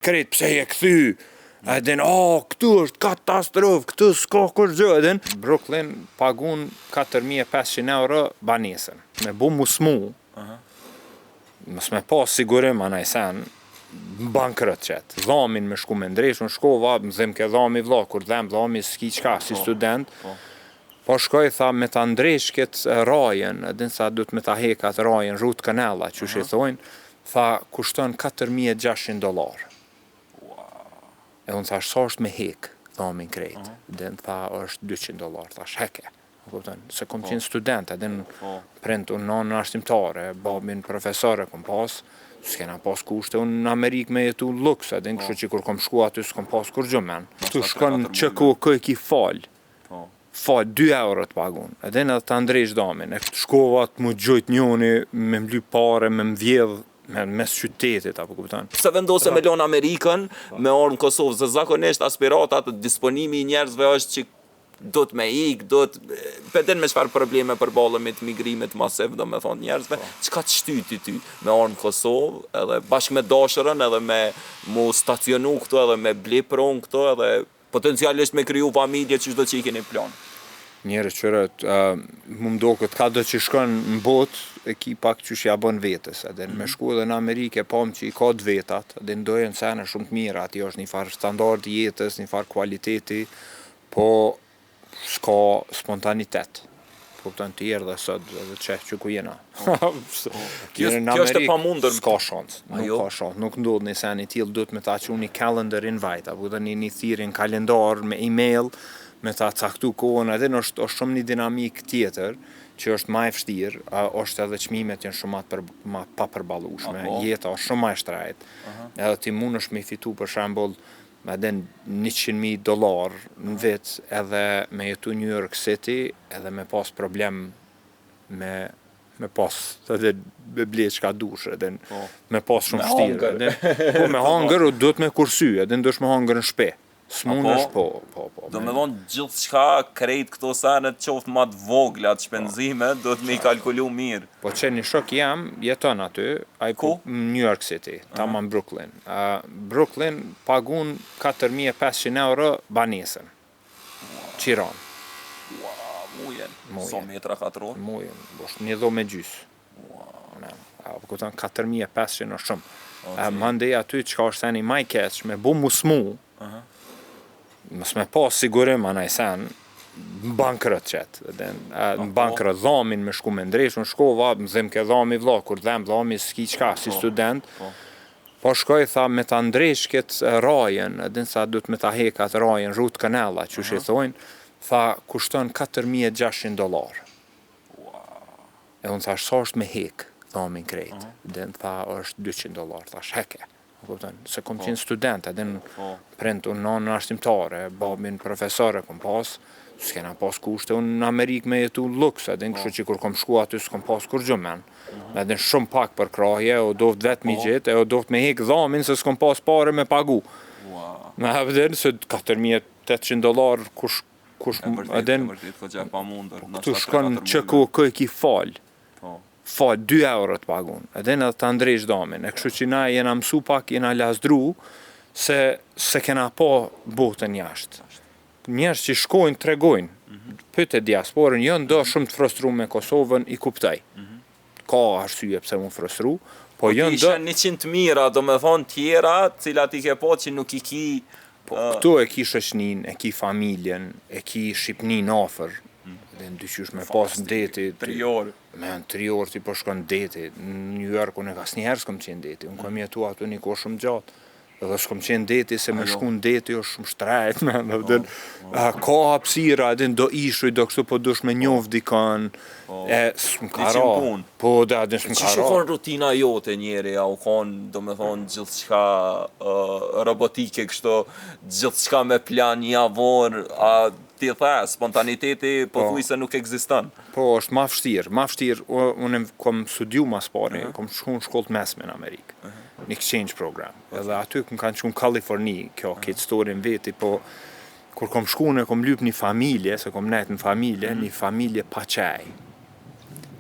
Krejt pse je kthy? A e din, oh, këtu është katastrofë, këtu s'ka kurgjë, e din. Brooklyn pagun 4500 euro banesën. Me bu mu smu, mos me pas sigurim a naj sen, bankrot qet. Dhamin me shku me ndreq, unë shkova, më dhemke dhami vlla, kur dhem dhami s'ki qka, si Po, student, po. Po shkoj, tha, me ta ndreq këtë rajën, e din sa duhet me ta hek atë rajën, root canal, qysh i thojnë, tha, kushton 4600 dollar. E unë thash, sa është me hek dhamin krejt? Din, tha, është 200 dollar, thash, heke. E kupton, se kom qenë student, e din, Po. prind unë nanën arsimtare, babin profesor e kom pas, s'kena pas kushte unë në Amerikë me jetu luks, e din, kështu që kur kom shku aty s'kom pas kurgjë men. Tu shkon tre, që katër ku kë e ki fal, Po. fal 2 euro të pagun, edhe në ta ndreq damin. E shkova të më gjujt njoni, me mly pare, me më vjedh me mes qytetit, apo kupton? Pse vendose me lon Amerikën, me ardhë në Kosovë, se zakonisht aspiratat, disponimi i njerëzve është që do të me ik, do të pe din me çfarë probleme përballemi të migrimit masiv, do me thonë njerëzve, çka të shtyti ty me ardhë në Kosovë, edhe bashkë me dashurën, edhe me mu stacionu këtu, edhe me ble pronë këtu, edhe potencialisht me kriju familje që çdo që i keni plan. Njerëz qyret, uh, mu më doket ka do që shkon në botë, e ki pak qysh ja bën vetes, edhe me shku edhe në Amerikë e pam që i ka të vetat, edhe ndojën sene shumë të mira, aty është një farë standardi i jetës, një farë kualiteti, po s'ka spontanitet. Kupton ti erdhe sot edhe qe që ku jena. Kjo, Jeni në kjo është e Amerikë, pamundur. S'ka shans, nuk jo? ka shans, nuk ndodh një sen i tillë, duhet me ta çu një calendar invite, apo dhe një, një thirrje në kalendar me email, me ta caktu kohën, edhe në është, është shumë një dinamik tjetër, që është ma e vështirë, a, është edhe çmimet janë shumë ma të për, ma papërballueshme, Apo. jeta është shumë ma e shtrejtë. Edhe ti mundesh me fitu për shembull me den 100.000 dollar në vit edhe me jetu New York City edhe me pas problem me me pas edhe me ble çka dush edhe Po. me pas shumë Me vështirë hangër. edhe po me hangër u duhet me kursy edhe ndosh me hangër në shtëpi s'mundesh po po po Do me thonë gjithçka, krejt këto senet qoftë ma të vogla të shpenzime, do të me i kalkulu mirë. Po që një shok jam, jeton aty, ai Ku? po në New York City, tamam Brooklyn. Uh, Brooklyn pagun 4500 euro banesën. Qiron, Ua, mujen. Mujen. Sa metra katror? mujën, është një dhomë e gjys. Ne, a po kupton 4500 është shumë. Okay. A mandej aty çka është seni ma i keq, me bu mu smu, mos me pas sigurim a naj sen, bankrot qet, edhe a, në bankrot dhamin me shku me ndreq, unë shkova, më dhemke dhami vlla, kur dhem dhami s'ki qka, si student, Po. Po shkoj, tha, me ta ndreq këtë rajën, e din sa duhet me ta hek atë rajën, root canal, qysh i thojnë, tha, kushton 4600 dollar. E unë thash, sa është me hek dhamin krejt? Din, tha, është 200 dollar, thash, heke. E kupton, se kom qenë student, e din, Po. prind unë nanën arsimtare, babin profesor e kom pas, s'kena pas kushte unë në Amerikë me jetu luks, e din, kështu që kur kom shku aty s'kom pas kurgjë men. E din shumë pak për krahje, u doft vetë mi gjetë, e u doft me hek dhamin se s'kom pas pare me pagu. Ua. Me e din se 4800 dollar kush kush E vërtet, e din e vërtet, goxha e pamundur. tu shkon që ku kë e ki fal. Po. Fal 2 euro të pagun. Edhe në ta ndreq damin. E kështu që na jena mësu pak, jena lazdru se se kena pa botën jashtë. Njerëz që shkojnë tregojnë. Pyete diasporën, janë do shumë të frustruar me Kosovën, i kuptoj. Ka arsye pse mu frustru, po Ti janë do ishe 100 mira, do me thonë tjera, cilat i ke po që nuk i ki... Po, këtu e ki shoqëninë, e ki familjen, e ki Shqipnin afër. Dhe në dyqysh me pas në deti. ti- 3 orë. Me në 3 orë ti po shkon deti. Në New York unë asnjëherë s'kom qenë deti. Unë kam jetu aty një kohë shumë gjatë. Edhe s'kom qenë deti se me shku në deti është shumë shtrejt, me, me po, a, ka hapësira, edhe do ishuj, do kështu po dush me njoft dikon, e s'm ka Ti ra. qenë punë. Po, da, edhe s'm ka Qysh u ra. kon rutina jote njeri, a u kon, do me thonë, gjithçka uh, robotike kështu, gjithçka me plan javor, a ti the, spontaniteti pothuajse nuk ekziston. Po, është ma vështirë, ma vështirë, u- unë kom studiu mas pari, kom shku në shkollë të mesme në Amerikë, në exchange program, edhe aty më kanë shku në Kaliforni, kjo, këtë story në veti, po, kur kom shku në kom lyp një familje, se kom nejt në familje, një familje pa qaj.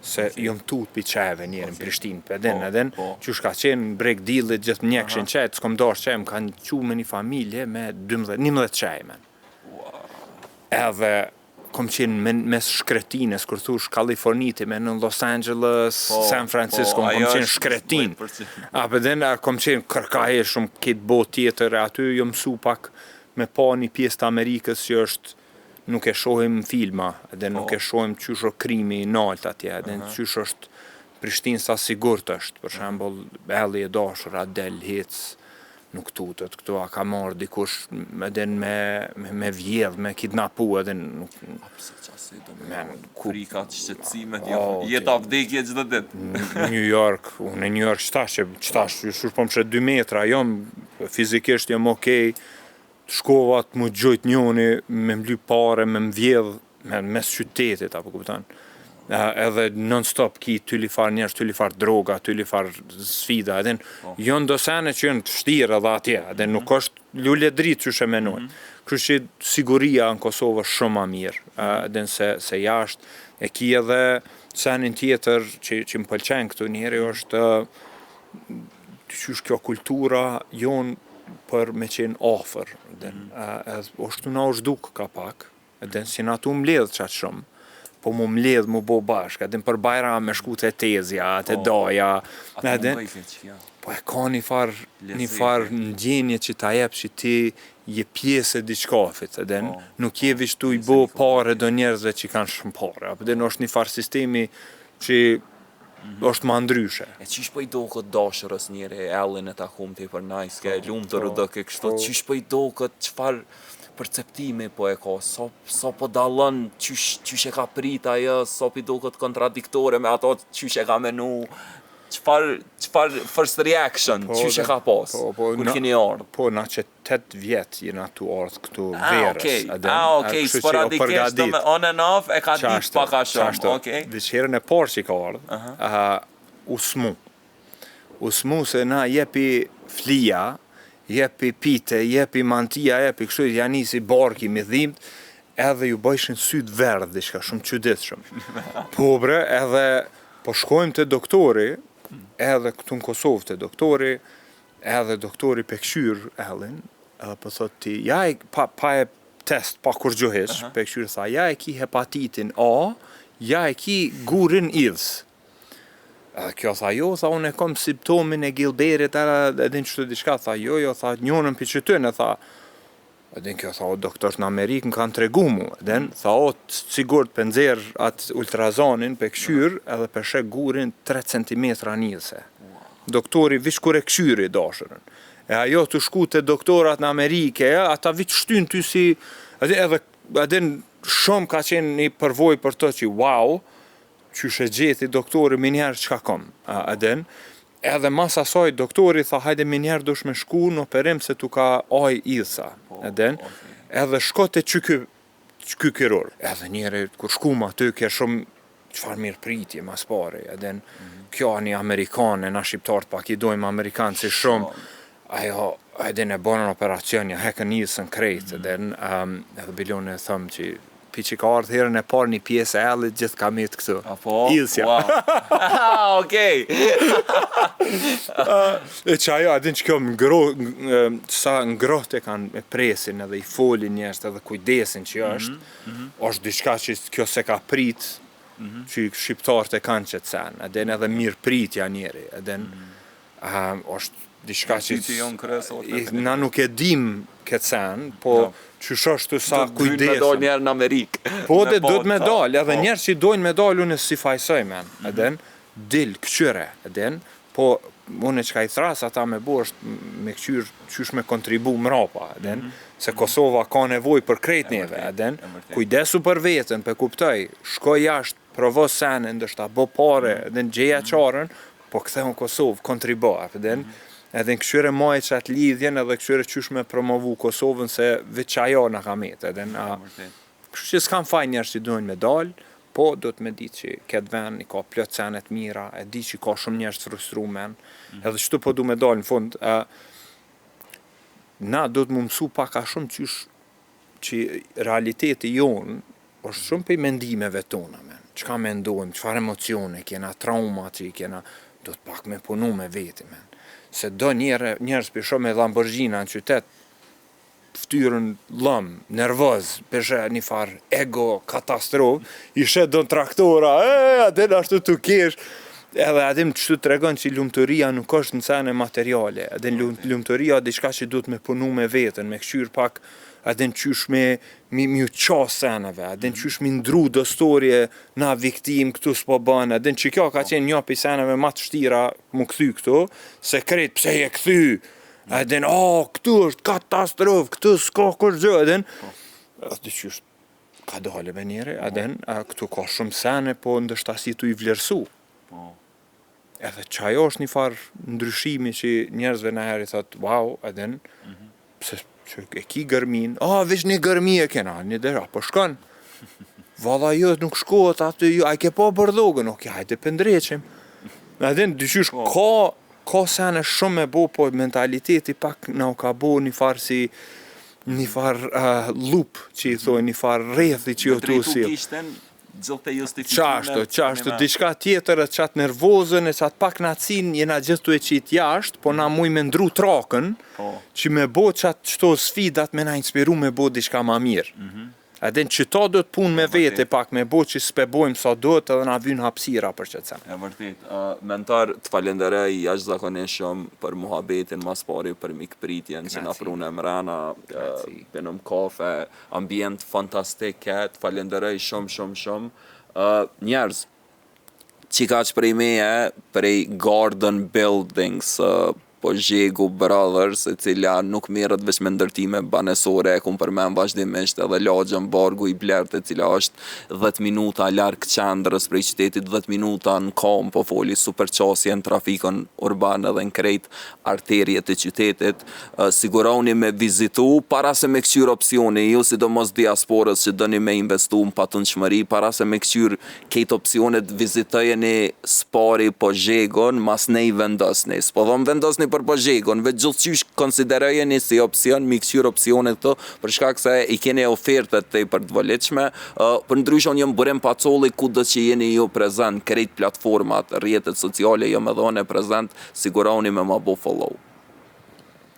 Se jom tut pi qeve njeri në Prishtinë, pe din, Po, edhe po. qysh ka qenë në breg dillit, gjithë mjekshin qejt, s'kom dash qe, më kanë qu me një familje me 12, 11 qej, men. Edhe kom qenë me, mes shkretinës, kur thush Kaliforniti, me në Los Angeles, Po, San Francisco, po, kom ajo qenë është shkretin. 10%. A pe din, a kom qenë kërkahe shumë këtë botë tjetër, e aty jom mësu pak me pa një pjesë të Amerikës që është nuk e shohim në filma, edhe nuk Po. e shohim qysh është krimi i nalt atje, edhe qysh është Prishtinë sa sigurt është, për shembull, Elli e dashur, a del hec, nuk tutet, këtu a ka marrë dikush edhe me, me, me vjedh, me kidnapu, edhe nuk, A pse qasi do me Men, thonë, ku- Frikat, shqetësimet, O, jo, ti- jeta vdekje çdo ditë. New York, unë në New York qëtash, që qëtash, shush po më shet 2 metra, jam fizikisht jam okej, shkova të më gjujt njoni, me më lyp pare, me më vjedh, me mes qytetit, apo kupton? Eh, Edhe non stop ki ty li far njerëz, ty li far droga, ty li far sfida, edhe janë do sene që janë të vështirë edhe atje, edhe nuk është lule dritë qysh e menojnë. Kështu që siguria në Kosovë është shumë ma mirë, eh, edhe se se jashtë e ki edhe senin tjetër që që më pëlqen këtu njëri është eh, qysh kjo kultura jonë për me qenë afër, dhe mm -hmm. është na u zhduk ka pak, edhe si na tu mbledh qatë shumë, po mu mbledh mu bo bashkë, edhe për bajram me shku te tezja, te Po. daja, Atë edhe më bëj keq, ja. po e ka një farë një Lezeti. farë ndjenje që ta jep që ti je pjesë e diçkafit, edhe Po, nuk je veç tu i pjesë e bo një pare do njerëzve që kanë shumë pare, apo dhe është një farë sistemi që është ma ndryshe. E qysh po i doket dashurës njeri, Ellin e takum ti për nice, ke lumtur u po, doke kështu, po. qysh po i doket, çfarë perceptimi po e ka, sa sa po dallon, qysh qysh e ka prit ajo, sa po i doket kontradiktore me ato qysh e ka menu, çfarë çfarë first reaction, Po, qysh e dhe- ka pas, po, po, kur na- keni ardhur. Po, na që 8 vjet jena tu ardhë këtu Ah, verës. okej. a din? Ah, A, okej, kështu që o sporadikisht do përgadit. me on and off e ka ditë Qashtu, pak a shumë, qashtu. okej. Veç herën e parë që ka ardhë, uh, u smu. U smu se na jepi flia, jepi pite, jepi mantia, jepi kështu, ja nisi barki mi dhimt, edhe ju bëjshin sytë verdh, diçka shumë çuditshëm. Po bre, edhe po shkojmë te doktori, edhe këtu në Kosovë te doktori, edhe doktori pe kqyr Ellin, edhe po thot ti, ja e, pa, pa e test, pa kur hiç, uh -huh. pe kqyr tha, ja e ki hepatitin A, ja e ki gurin idhs. Edhe kjo tha, jo, tha, unë e kom simptomin e Gilberit, edhe edhe në qëtë diçka, tha, jo, jo, tha, njënën për qëtyn, e tha, edhe kjo tha, o doktor në Amerikë më kanë tregu mu, edhe tha, o, të sigurt, pe nxjerr atë ultrazonin, pe kqyr, edhe pe sheh gurin 3 cm nilse. Doktori vish kur e kqyri dashurën. E ajo të shku te doktorat në Amerikë, e, ata viç shtyn ty si edhe edhe edhe shumë ka qenë një përvojë për të që wow, qysh e gjeti doktori më njëherë çka kom, a, a din? Edhe mas asaj doktori tha hajde më njëherë dush me shku në operim se tu ka aj idhsa, Po, a din? okej. Edhe shko te qyky qyky kirurg. Edhe njëri kur shkum aty ke shumë çfarë mirë pritje mas pari, edhe mm -hmm. kjo një amerikane, na shqiptarët pak i dojmë amerikanë si shumë, ajo edhe e bonën operacion, ja hekën idhsën krejt, mm -hmm. edhe, um, edhe bilone e thëmë që pi që ka ardhë herën e parë një pjesë e ellit, gjithë ka mit këtu. Apo? Idhsja. Wow. Ah, okej. E që ajo, a din që kjo ngro, ng- sa ngrohtë e kanë e presin edhe i folin njerëz edhe kujdesin që është, mm -hmm. është diçka që kjo se ka prit, mm -hmm. që shqiptarët e kanë qëtë sen, edhe edhe mirë pritja njeri, edhe mm -hmm. është diçka që Qyti jonë kryesor, i- na nuk e dim këtë sen, po Jo. qysh është sa Do të hyjnë me kujdesën. dalë njerë në Amerikë. Po Me dhe pa do të me ca- dalë, edhe po. njerëz që dojnë me dalë, unë si fajsoj men, mm -hmm. dil, këqyre, edhe po unë çka i thras ata me bo është me këqyr qysh me kontribu mrapa, edhe mm -hmm. se Kosova ka nevojë për krejt neve, vërtet, edhe e vërtet. kujdesu për veten, pe kuptoj, shko jashtë, provo sene, ndoshta bo pare, Mhm. edhe gjeja qarën, po ktheu në Kosovë, kontribo, edhe Mhm. edhe në këqyre maj që atë lidhjen edhe këqyre qysh me promovu Kosovën se veç ajo na ka met, edhe a, Vërtet. Kështu që s'kam faj njerëz që duhen me dal, po do të me ditë që këtë vend i ka plot sene të mira, e di që ka shumë njerëz të frustruar men, edhe çtu po du me dal në fund, ë na do të më mësu pak a shumë qysh që realiteti jonë është shumë prej mendimeve tona men. çka mendojmë, çfarë emocione kena, trauma që i kena, do të pak me punu me veti, men. Se do njerë, njerëz po i shoh me Lamborghini në qytet, ftyrën lëm, nervoz, pe sheh një farë ego, katastrofë, i sheh do në traktora, e, a din ashtu tu kesh, edhe a din qështu tregon që lumturia nuk është në sene materiale, a din lumturia diçka që duhet me punu me veten, me kqyr pak, a din qysh me mi, mi u qa seneve, a din qysh mi ndru do storje na viktim këtu s'po bën, a din që kjo ka qenë një prej seneve ma të shtira mu kthy këtu, se krejt pse je kthy, a din, oh, këtu është katastrofë, këtu s'ka kurgjë, a din, edhe qysh ka dale me njeri, a din, a këtu ka shumë sene, po ndoshta si tu i vlerësu. Po. Edhe që ajo është një farë ndryshimi që njerëzve në herë i thot, wow, a din, mm -hmm. pse që e ki gërmin, ah, veç një gërmi e kena, një dera, po shkon. Valla jo, nuk shkohet aty, jo, a i ke pa bërdhogën, ok, hajde pendreqim. A din, dyqysh, po. ka, ka sene shumë me bo, po mentaliteti pak na u ka bo një farë si, një farë uh, loop, që i thojnë, një farë rrethi që jo të usil. Gjithë të justifikime. Qashtu, qashtu, diçka tjetër e qatë nervozën e qatë paknaqësinë jena gjithë tu e qitë jashtë, po na muj me ndru trakën, po. që me bo qatë qëto sfidat me na inspiru me bo diçka ma mirë. Mm -hmm. A din qëto do të punë me vete pak me bo që s'pe bojmë sa duhet edhe na vyn hapësira për qëtë sen. E vërtet. Uh, mentor, të falenderoj jashtëzakonisht shumë për muhabetin mas pari për mikpritjen që na prune mrena, uh, pinëm kafe, Ambient fantastik ke, të falenderoj shumë shumë shumë. Ë njerëz, qikaq prej meje, prej Garden Buildings, Pozhegu Brothers, e cila nuk merret veç me ndërtime banesore, e kum përmend vazhdimisht edhe lagjen Vargu i Blertë, e cila është 10 minuta larg qendrës prej qytetit, 10 minuta në kom, po foli super qasje në trafikun urban edhe në krejt arteriet e qytetit. Siguroni me vizitu para se me kqyr opsioni, ju sidomos diasporës që doni me investu në patundshmëri, para se me kqyr kejt opsionet vizitojeni s'pari Pozhegun, masnej vendosni. S'po thom vendosni për Pozhegun, veç gjithqysh konsiderojeni si opsion mi kqyr opsionet këto, për shkak se i keni ofertat tepër të volitshme. Përndryshe unë jam Burim Pacolli kudo që jeni ju prezent krejt platformat, rrjetet sociale jam edhe unë prezent, siguroni me ma bo follow.